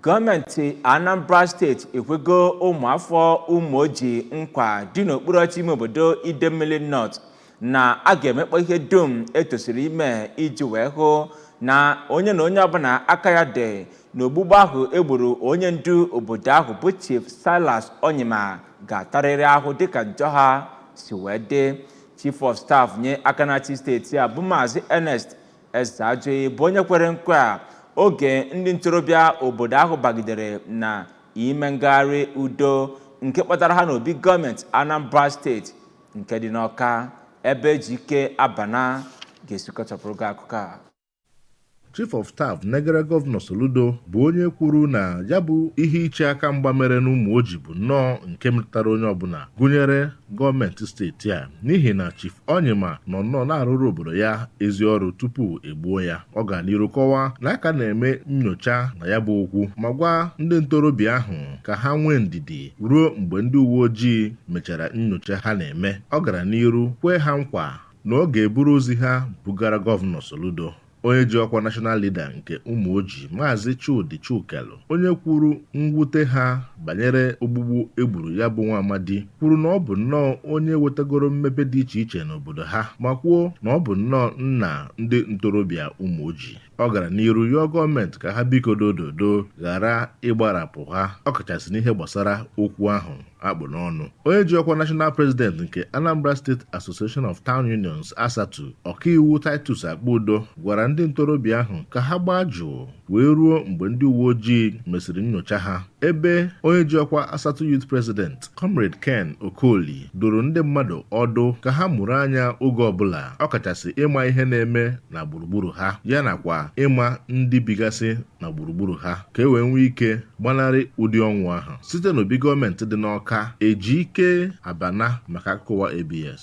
Gọọmenti Anambra Steeti ekwego ụmụafọ Ụmụoji nkwa dị n'okpuru ọchịchị ime obodo Idemmili North na a ga-emekpọ ihe dum etosiri ime iji wee hụ na onye ọbụla aka ya dị n'ogbugbu ahụ egburu onye ndu obodo ahụ bụ Chief Silas Onyima ga-atarịrị ahụ dịka njọ ha si wee dị. Chief of Staff nye aka na-achị steeti a bụ Maazị Ernest Ezeajụghị bụ onye kwere nkwa a oge ndị ntorobịa obodo ahụ bagidere na ime ngagharị udo nke kpọtara ha n'obi gọọmenti Anambra Steeti nke dị n'Ọka, ebe Ejike Abana ga-esikọchapụrụ gị akụkọ a. Chief of Staff negara Gọvanọ Soludo bụ onye kwuru na ya bụ ihe iche aka mgba mere n'Ụmụoji bụ nnọọ nke metụtara onye ọbụla, gụnyere gọọmenti steeti a, n'ihi na Chief Onyima nọ nnọọ na-arụrụ obodo ya ezi ọrụ tupu egbuo ya. Ọ gara n'iru kọwaa na aka na-eme nnyocha na ya bụ okwu, ma gwa ndị ntorobịa ahụ ka ha nwee ndidi ruo mgbe ndị uwe ojii mechara nnyocha ha na-eme. Ọ gara n'iru kwee ha nkwa na ọ ga-eburu ozi ha bugara Gọvanọ Soludo. Onye ji ọkwa National Leader nke Ụmụoji, Maazị Chudi Chukelu, onye kwuru mwute ha banyere ogbugbu egburu ya bụ nwa amadi, kwuru na ọ bụ nnọọ onye wetagoro mmepe dị iche iche n'obodo ha, ma kwuo na ọ bụ nnọọ nna ndị ntorobịa Ụmụoji. Ọ gara n'iru yọọ gọọmenti ka ha biko dododo ghara ịgbarapụ ha, ọkachasị n'ihe gbasara okwu ahụ akpụ n'ọnụ. Onye ji ọkwa National President nke Anambra State Association of Town Unions, ASATU, Ọkaiwu Titus Akpudo, gwara ndị ntorobịa ahụ ka ha gbaa jụụ wee ruo mgbe ndị uwe ojii mesịrị nnyocha ha, ebe onye ji ọkwa ASATU Youth President, Comrade Ken Okoli, dụrụ ndị mmadụ ọdụ ka ha mụrụ anya oge ọbụla, ọkachasị ịma ihe na-eme na gburugburu ha, ya nakwa ịma ndị bigasị na gburugburu ha, ka e wee nwee ike gbanarị ụdị ọnwụ ahụ. Site n'obi gọọmenti dị n'Ọka, Ejike Abana maka akụkọ ụwa ABS.